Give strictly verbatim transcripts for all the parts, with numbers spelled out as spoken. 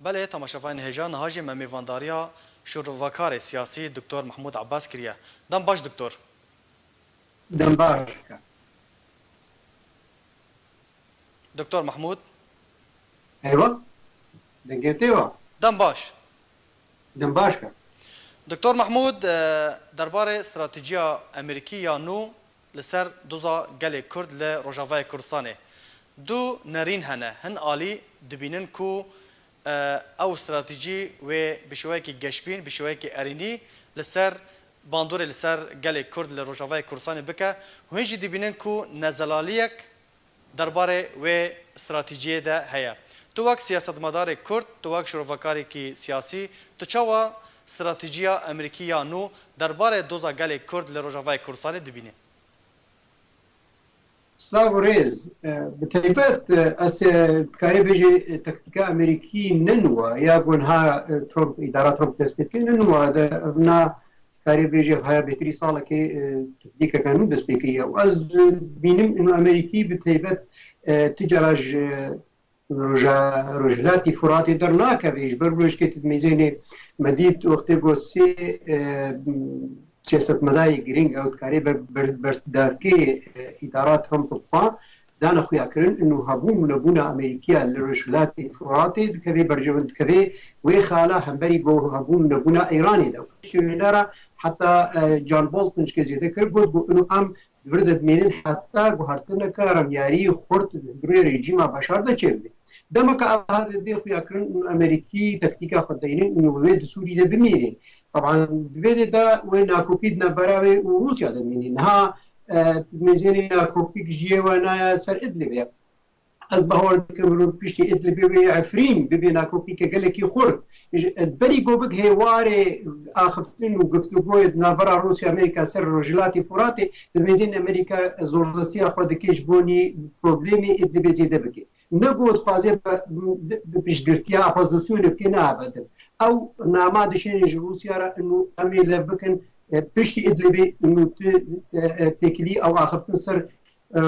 Belê, temaşevanên hêja, niha jî me mêvandariya şûrvekarê siyasî Doktor Mehmûd Abbas kiriye. Dem baş Doktor. Dem baş. Doktor Mehmûd. Eywa. Dengê tê wa. Dem baş. Dem baş ke. Doktor Mehmûd, e, derbarê stratejiya Amerîkî ya nû li ser doza gelê Kurd li Rojavayê Kurdistanê du nerîn hene. Hin alî dibînin ku, e, ew stratejî wê bi şêweyekî geşbîn, bi şêweyekî erênî li ser bandorê li ser gelê Kurd li Rojavayê Kurdistanê bike. Hûn jî dibînin ku nezelaliyek derbarê wê stratejiyê de heye. Tu wek siyasetmedarê Kurd, tu wek şîrovekarekî siyasî, tu çawa stratejiya Amerîkî ya nû derbarê doza gelê Kurd li Rojavayê Kurdistanê dibînî? Silav û rêz. E, bi taybet, e, ez, e, dikarê bêjê, e, taktîka Amerîkî ne nû e, ya ku niha, e, Trump, îdara Trump dest pê dike ne nû e. De, evna dikarê bêjê haya bêtirî salekê, e, taktîkeke nû dest pê kiriye. Û ez, e, dibînim ino Amerîkî bi taybet, e, ti cara ji, e, roja, Rojhilatî Furatê dernakeve. Ji ber ku hişkê tu dimêzênê me dît wextê ku sê, e, siyasetmedarê girîng ew dikarê ber, ber, berdevkê, e, îdara Trump bi xwe dane xuyakirin û hebûn û nebûna Amerîkiya li Rojhilatê Furatê dikeve bercewin, dikeve wê xala hemberî ku hebûn û nebûna Îranê de. Piştî wêne re heta, e, John Bolton ji ke zêde kir, got ku ino em di vir de dimênin heta guhertineke remyarî xurt di hundirê rejîma Beşar de çêbibe. Demeke ev hate dê xuyakirin û Amerîkî taktîka xwe deynin û wê di Sûrî de bimîne. Teban di vê dê de wê nakokî di navbera wê û Rûsya de mîne. Niha, e, mêzênê nakokîk ji yê we naya ser Idlibê. Ez bawer dikim, rû piştî Idlibê wê Efrîn bibê nakokîke gelekî xurt. Ji, berî ku bik hêwarê axiftin û guftûgoyê di navbera Rûsya Amerîka ser Rojhilatê Furatê, dimêzên Amerîka zordestiya xwe dike ji bonî problemê Idlibê zêde bike. Ne ku dixwaze bi, bi, bi piştgirtiya opozisyonê bike, ne abedim. Ew nama dişêne ji Rûsya re û em ê lev bikin, e, piştî Idlibê û tu, e, e, têkilî ew axiftin ser, e,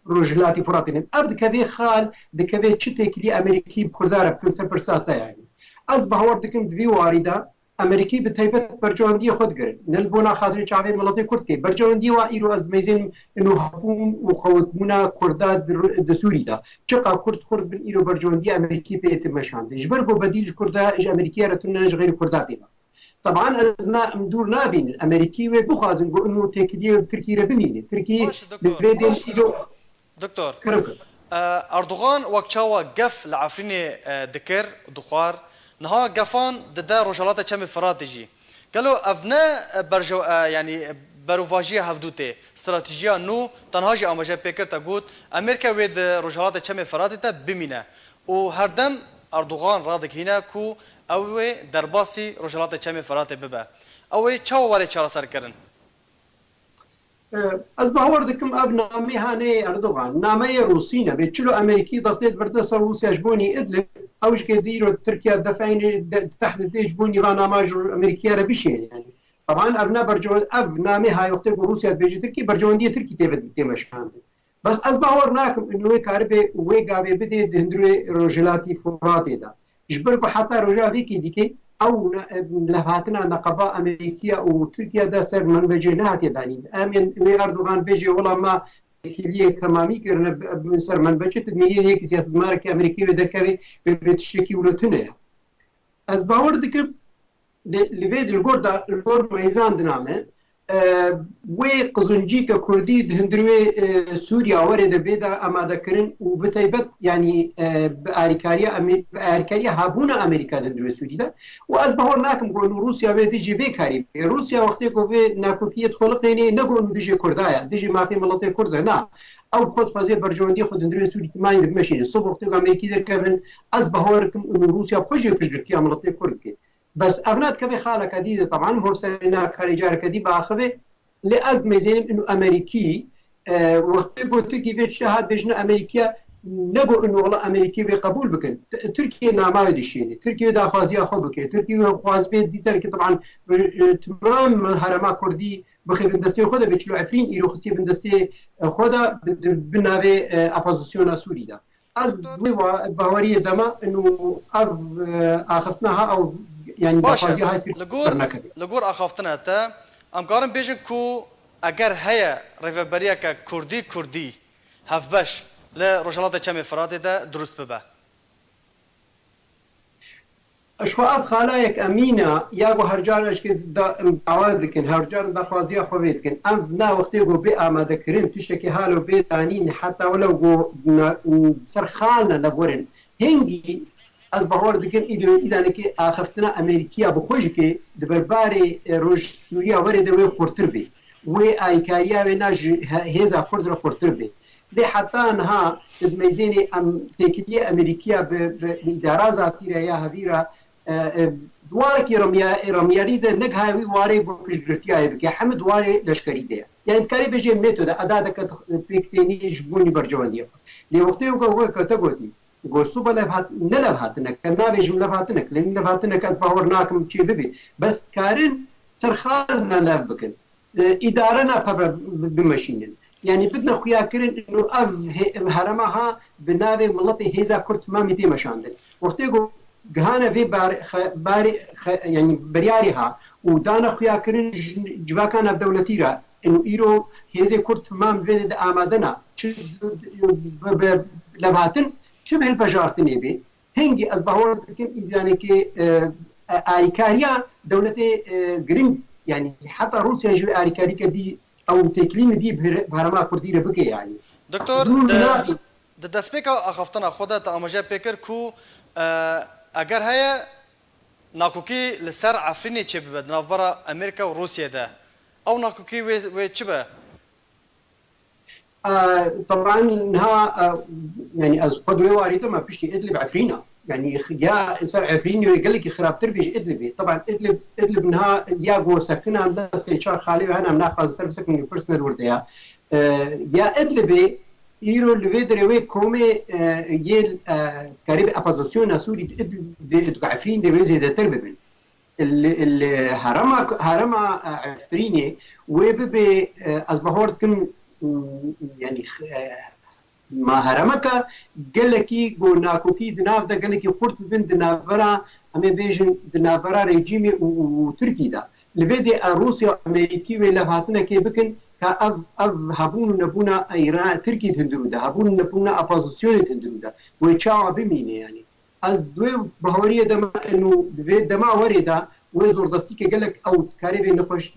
Rojhilatî Furatê ne. Ev dikeve xal, dikeve çi têkilî Amerîkî bi Kurda re bikin ser pirsa te yanî. Ez bawer dikim di vî warî de Amerîkî bi taybet berjewendiyê xwe digirin. Ne li bona xatirê çavê miletê Kurd ke. Berjewendiyê wa îro ez dimêzênim ino hebûn û xewtbûna Kurda di, di Sûrî de. Çiqa Kurd xurt bin îro berjewendiyê Amerîkî pê tê meşandin. Ji ber ku bedîl ji Kurda, ji Amerîkiya re tune ne ji xeyrî Kurda pê ve. Teban ez na, em dûr nabînin. Amerîkî wê bixwazin ku ino têkiliyê bi Tirkî re bimîne. Tirkî Baş, li doktor, vê dên baş. îro Doktor, Kerem kir. e, Erdogan wek çawa gef li Efrînê, e, dikir, dixwar, niha gefan dide Rojhelata Çemê Firatê jî. Gelo ev ne, e, berjew-, e, yanî, e, berovajiya hevdû tê? Stratejiya nû tenha jî amaje pê kir, te got, Amerîka wê di Rojhelata Çemê Firatê de bimîne. Û herdem Erdogan radigihîne ku ew wê derbasî Rojhelata Çemê Firatê bibe. Ew ê çawa were çareserkirin? Ez bawer dikim ev namê haneyê Erdogan, nameyê Rûsî nebe. Çilo Amerîkî dextê di vir desta Rûsya ji bonî Idlib, ew ji ke dîro Tirkiya defeyne de, tehdidê ji bonî va nama ji Amerîkiya re bişêne. Yani, teban ev ne bercewen-, ev namê hay wextê ku Rûsya dibêje Tirkî, bercewendiyê Tirkî tê ve tê meşandin. Bes ez bawer nakim û wê karibe wê gavê bidê di hundirê Rojhilatî Furatê de. Ji ber ku heta roja vê kê dîkê ew ne-, levhatina neqeba Amerîkiya û Tirkiya de ser menbecê nehatiye danîn. Em ên wê Erdogan bêje, wela me têkiliyê temamî kirine, bi, bi ser menbecê tu dimînî yek siyasetmarekî Amerîkî wê derkevê, wê, wê tiştekî wilo tune ye. Ez bawer dikim, Li, li vê, li gor da, li gor mêzan diname, e, wê qizuncîke kurdî di hundirê, e, Sûriya were de bê de amadekirin û bi taybet, yanî, e, bi alîkariya Amer-, bi alîkariya hebûna Amerîka di hundirê Sûrî de. Û ez bawer nakim ku nû Rûsya wê dijî vê karî bike. Rûsya wextê ku vê nakokiyê dixuliqênê, ne ku nû dijî Kurda ye, dijî mafê miletê Kurd e, na. Ew bi xwe dixwaze berjewendiyê xwe di hundirê Sûrî timayî de bimeşîne. Sibh wextê ku Amerîkî derkevin, ez bawer dikim û nû Rûsya bi xwe jî piştgirtiya miletê Kurd dike. Bes ev ne dikeve xaleke dî de, teban, hov serê nakarê careke dî biaxive. Lê ez dimêzênim ino Amerîkî, e, wextê ku Tirkî vê tiştê hat bêjin Amerîkiya, ne ku ino wela Amerîkî vê qebûl bikin. T-, Tirkiye namayê dişêne. Tirkiye daxwaziya xwe bike. Tirkiye wê xwazibê dîserkî, teban, e, timam herema Kurdî bixe bin destê xwe de, bê çilo Efrîn îro xistiye bin destê, e, xwe de, bi, bi, bi navê, e, opozisyona Sûrî de. Ez wê wa-, baweriyê de me û ev, e, axiftina ha ew, yanî Baş e. daxwaziya ha Li gor, pir nekeve. Li gor axaftina te, em karin bêjin ku eger heye rêveberiyeke kurdî, kurdî, hevbeş li Rojhilatê Çemê Firatê de dirust bibe. Ji xwe ev xalayek emîn e, ya ku her car eşkê da-, em dawa dikin, her car daxwaziya xwe vê dikin. Em na wextê ku bê amadekirin, tiştekê halo bê danîn, heta welew ku na-, ser xal ne lev werin. Hingî ez bawer dikim, îdo îdanekê axiftina Amerîkiya bi xwe jikê di berbarê, e, Roj Sûriya werê de wê xurtir bê. Wê alîkariya wê na ji he-, hêza Kurd re xurtir bê. Lê heta niha di meyzênê em têkiliyê Amerîkiya bi, bi, bi îdara zatî re ya hevî re, e, e, di warekî ramya-, ramyarî de negiha wî warê ku piştgirtiyayê bike. Hemî di warê leşkerî de ye. Yani dikarê bêjê NATO de edadeke pêk tênî ji bo nî berjewendiya xwe. Lê wextê ku we kete gotî, got suba levhat-, ne levhatinek, ez nabêjim levhatinek, lê levhatinek ez bawer nakim çê bibê. Bes karin ser xal ne lev bikin. E, îdare ne peve bi-, bimeşînin. Yanî bidine xuyakirin û ev hê-, herema ha bi navê miletê hêza Kurd timamî tê meşandin. Wextê ku gihane vê bar-, xe-, barê, xe-, yanî biryarê ha û dane xuyakirin ji civaka navdewletî re, û îro hêzê Kurd timam vê de amade ne. Çi bi, bi levhatin, çi bi hilvejartinê bê. Hingî ez bawer dikim, îzyanekê, e, e, alîkariya dewletê, e, giring, yanî heta Rûsya jî wê alîkarîke dî ew têkilî min dî bi her-, bi herêma Kurdî re bike, yanî. Doktor, Dûr di, nabe. Di destpêka axaftina xwe de te amaje pê kir ku, e, eger heye nakokî li ser Efrînê çêbibe di navbera Amerîka û Rûsiyê de, ew nakokî wê, wê çi be? E, teban niha, e, yanî ez xwe di wê warî de me piştî Idlib Efrîn e. Yanî x-, ya ser Efrînê wê gelekî xirabtir bê ji Idlibê. Teban Idlib, Idlib niha ya ku sekinan destê çar xalê ve hene, em naxwazin ser bisekin personel wir de ya. E, ya Idlibê îro li vê derê wê komê, e, yê, e, karê bi opozisyona Sûrî di Idlib, di, di Efrîn de wê zêdetir bibin. Li, li herema, herema, e, Efrînê wê bibe, e, ez bawer dikim, m, yanî, e, ma heremeke gelekî ku nakokî di nav de gelekî xurt bibin di navbera, em ê bêjin, di navbera rejîmê û, û, û Tirkî de. Li vê dê, e, Rûsya û Amerîkî wê levhatinekê bikin ka ev, ev hebûn û nebûna Îran, Tirkî di hundirû de, hebûn û nebûna opozisyonê di hundirû de. Wê çawa bimîne yanî? Ez di wê baweriyê de me û di vê dema werê de wê zordestîke gelek ew dikarê vê nexweş,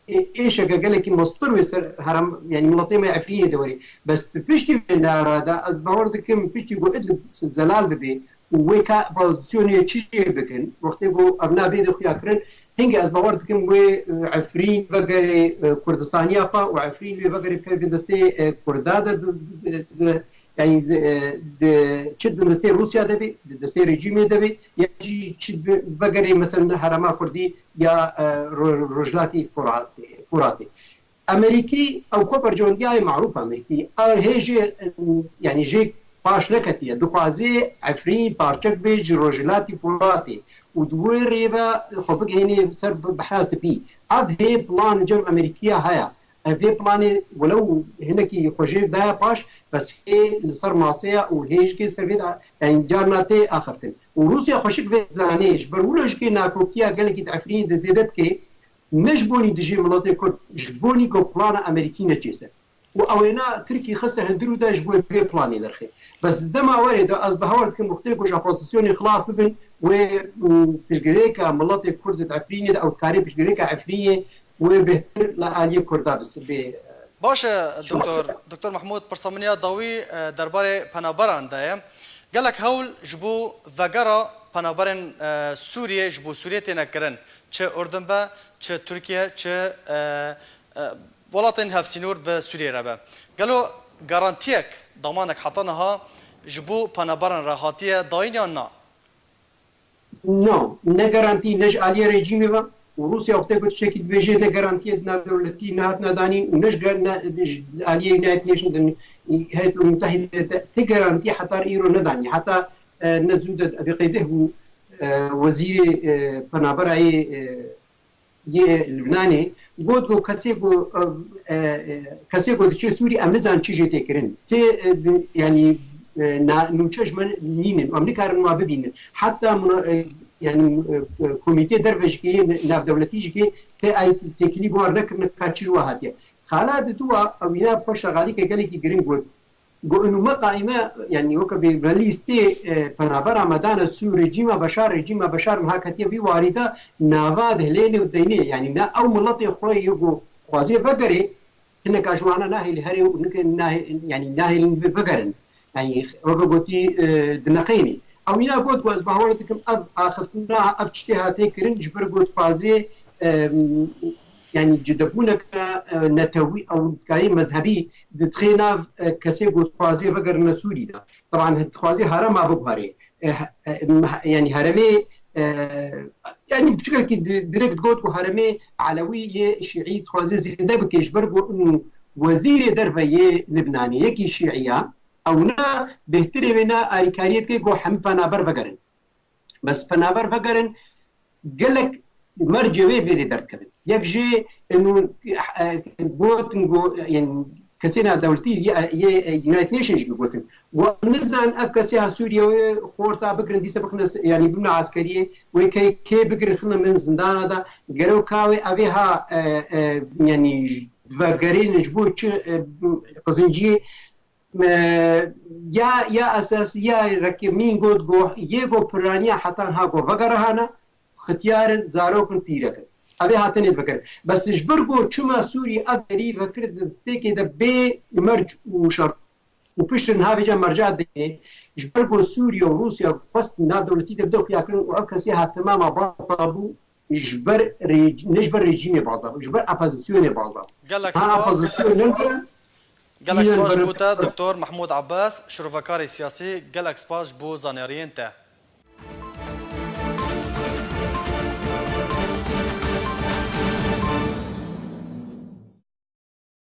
ê-, êşeke gelekî mostir wê ser herem, yanî miletê me Efrînê de werê. Bes di piştî vê nara de ez bawer dikim piştî ku Idlib zelal bibe û wê ka opozisyonê çi jê bikin, wextê ku ev nabê de xuya kirin, hingê ez bawer dikim wê, e, Efrîn vegerê, e, Kurdistaniya xwe û Efrîn wê vegerê pevên destê, e, Kurda de, de, de, de, yanî, e, di, çi di destê Rûsya de bê, di destê rejîmê de bê, ya jî çi bi, vegerê mesela herêma Kurdî ya, e, Ro-, Rojhilatî Furatê, Furatê. Amerîkî, ew xwe berjewendiyayê marûf Amerîkî. Ew hê jê, e, yanî jê paş neketiye. Dixwaze Efrîn parçek bê ji Rojhilatî Furatê û di wê rê ve xwe bigihênê ser bi-, Behra Spî. Ev hê plan cem Amerîkiya heye. Ev vê planê welew hinekî xwe jê daye paş, bes hê li ser masê ye û hê jikê ser vê de, yanî carna tê axiftin. Û Rûsya xweşik vê zanê, ji ber wilo jikê nakokiya gelekî di Efrînê de zêde dike, ne ji bonî dijî miletê Kurd, ji bonî ku plana Amerîkî neçê ser. Û ewêna Tirkî xiste hundirû de ji bo vê planê derxê. Bes di dema werê de ez bawer dikim wextê ku ji opozisyonê xilas bibin, wê, û, piştgirêka miletê Kurd di Efrînê de ew karê piştgirêka Efrînê wê bêhtir li aliyê Kurda bis-, bê, Baş e, şima. Doktor, Doktor Mehmûd, pirsa min ya dawî, e, derbarê penaberan de ye. Gelek hewl ji bo vegera penaberên, e, Sûriyê, ji bo Sûriyê têne kirin. Çi Urdun be, çi Tirkiye, çi, e, e, welatên hevsînor bi Sûriyê re be. Gelo garantiyek, damanek heta niha ji bo penaberan re hatiye dayîn yan na? No, ne garantî, ne ji aliyê rejîmê ve û Rûsya wextê ku tiştekî dibêje ne garantiyê di navdewletî nehatine danîn û ne ji gar-, ne, ji aliyê United Nations, Heyet Mutehîde de ti garantî heta îro nedanî. Heta, e, ne zû de bi qeydeh bû, e, wezîrê, e, penaberayê, e, yê Libnanê got ku kesê ku, e, e, kesê ku diçe Sûrî em nizanin çi jê tê kirin. Tê, e, di, yanî e, na, nûçe ji me nînin. Em nikarin wa bibînin. Heta muna-, e, yani, e, e, komîtê derve jî kê, navdewletî jî kê, te ay têkilî bi war nekirine ka çi ji wa hatiye. Xala di dû wa, ew îna bi xwe şexalîke gelekî giring got. Got, inu me qaîme, yani weke bê me lîstê, e, penabera me dane Sûrî, rejîma Beşar, rejîma Beşar me ha ketiye vî warî de nava dihilêne û deynê. Yani ne ew miletê xwe yê ku xwazê vegerê, hineka ji wana nahêlî herê û nike nahê-, yani nahêlin bi-, bigerin. Yani weke gotî, e, dineqeyne. Ew îna got ku ez bawer dikim ev axiftina, ev tiştê hatê kirin ji ber ku dixwazê, e, yani cidebûneke, e, netewî ew dikarî mezhebî didixê nav, e, kesê ku dixwazê vegerine Sûrî de. Teban dixwazê herema biguherê. E, he-, e, me-, yani heremê, e, yani piçekekî di-, direkt got ku heremê Elewî yê Şîî dixwazê zêde bike ji ber ku in wezîrê derve yê Libnanê yekî Şîî ya, ew na bêhtirê wê na alîkariyê dike ku hemî penaber vegerin. Bes penaber vegerin, gelek mercê wê vêrê derdikevin. Yek jê inu, e, gotin ku, yani, kesê navdewletî yê, yê, e, United Nations jî gotin. Got, nizan ev kesê ha Sûriye wê xorta bigirin, dîse bixine, yani, bibine eskeriyê, wê kê, kê bigirin xine min zindana da, gero ka wê evê ha, e, e, yani, vegerên ji bo çi, e, qizinciyê, e, ya, ya esas, ya rekê min got go, yê go piraniya hetan ha go vegerahana, xitiyar in, zarok in, pîrek in. Evê hatinê divegerin. Bes ji ber go çima Sûrî ev derî vekir di stêkê de bê merc û şert û pişt in ha vêca merca dê, ji ber go Sûriye û Rûsya xwest navdewletî de bide xuyakirin û ev kesê ha temama baz dabû, ji ber rêc-, ne ji ber rejîmê baza bû, ji ber opozisyonê baza bû. Gelek Ha spas. Opozisyon ne Gelek spas bo te, Doktor Mehmûd Abbas, şirovekarê siyasî, gelek spas ji bo zanyariyên te.